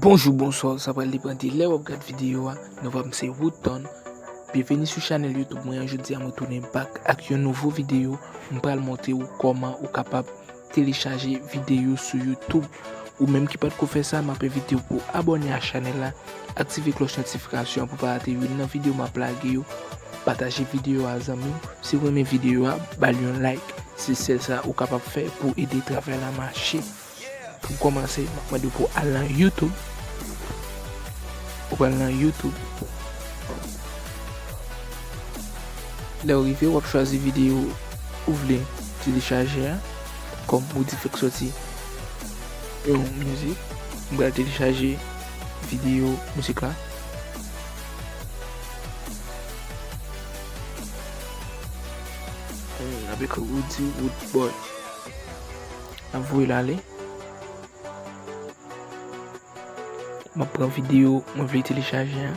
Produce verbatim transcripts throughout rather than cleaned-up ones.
Bonjou, bonswa, sa pral depann de lè w ap gad videyo a. Non pa m se Woodton. Byenveni sou chanèl YouTube mwen an. Jodi a mwen tounen back ak yon nouvo videyo. M pral montre w kòman ou kapab telechaje videyo sou YouTube. Ou menm ki potko fè sa, m ap envite w pou abòne a chanèl la, aktive klòch notifikasyon an pou pa rate youn nan videyo m ap lage yo. Pataje videyo a zanmi w. Si w renmen videyo a, ba l yon like. Se sèl sa ou kapab fè pou ede travay la mache. Pou kòmanse, m ap mande w pou al nan YouTube. Ou pral nan YouTube. Lè w rive, w ap chwazi videyo ou vle telechaje a. Kòm Roody fèk sòti yon mizik, m pral telechaje videyo mizik la. Hmm, avèk Roody Roodboy. N ap voye l ale. M ap pran videyo mwen vle telechaje a.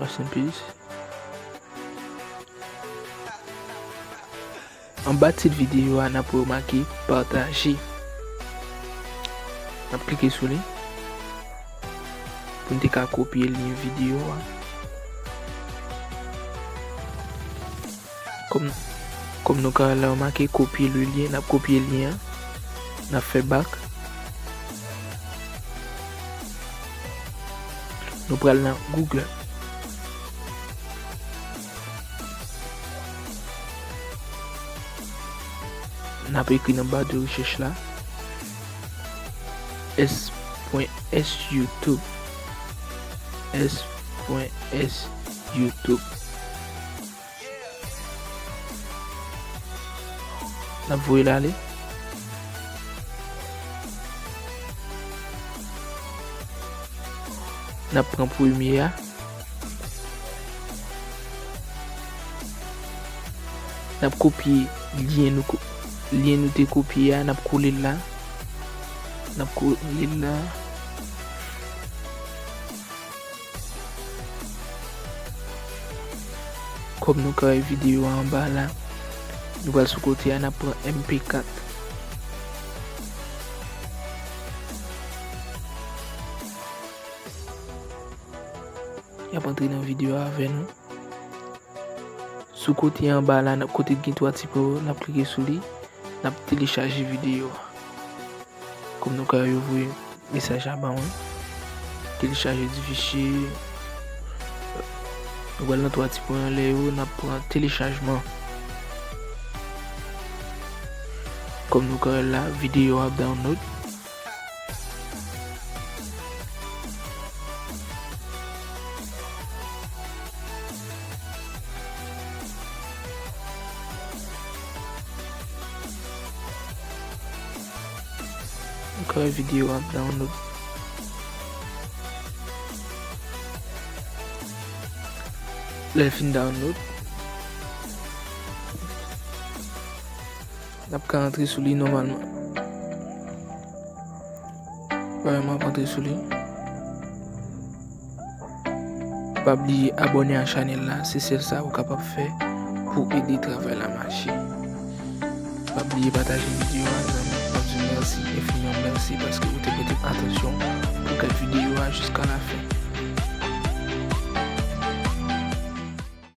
Rest in peace. Anba tit videyo a, n ap wè yo make pataje. N ap klike sou li pou n te ka kopye lyen videyo a. Kòm, kòm nou ka wè la, yo make copier le lien, n ap kopye lyen an, n ap fè back. Nou pral nan Google. N ap ekri nan ba de rechèch la, S pwen S YouTube. S pwen S YouTube. N ap voye l ale. N ap pran premye a. N ap kopye lyen nou ko-, lyen nou te kopye a, n ap kole l la. N ap kole l la. Kòm nou ka wè videyo a anba la, nou pral sou kote a, n ap pran M P kat. Y ap antre nan videyo a avè nou. Sou kote anba la, n ap, kote ki gen twa ti pwen yo, n ap klike sou li, n ap telechaje videyo a. Kòm nou ka wè, yo voye mesaj la ban mwen. Telechaje di fichye. Nou pral nan twa ti pwen anlè yo, n ap pran telechajman. Kòm nou ka wè la, videyo a ap download. Ankò yon videyo ap download. Lè l fin download, n ap ka antre sou li nòmalman. Wè, m ap antre sou li. Pa bliye abòne a chanèl la, se sèl sa ou kapab fè pou ede travay la mache. Pa bliye pataje videyo a, zanmi. M ap di w mèsi, enfiniman mèsi paske ou te prete atansyon pou gad videyo a jiska lafen.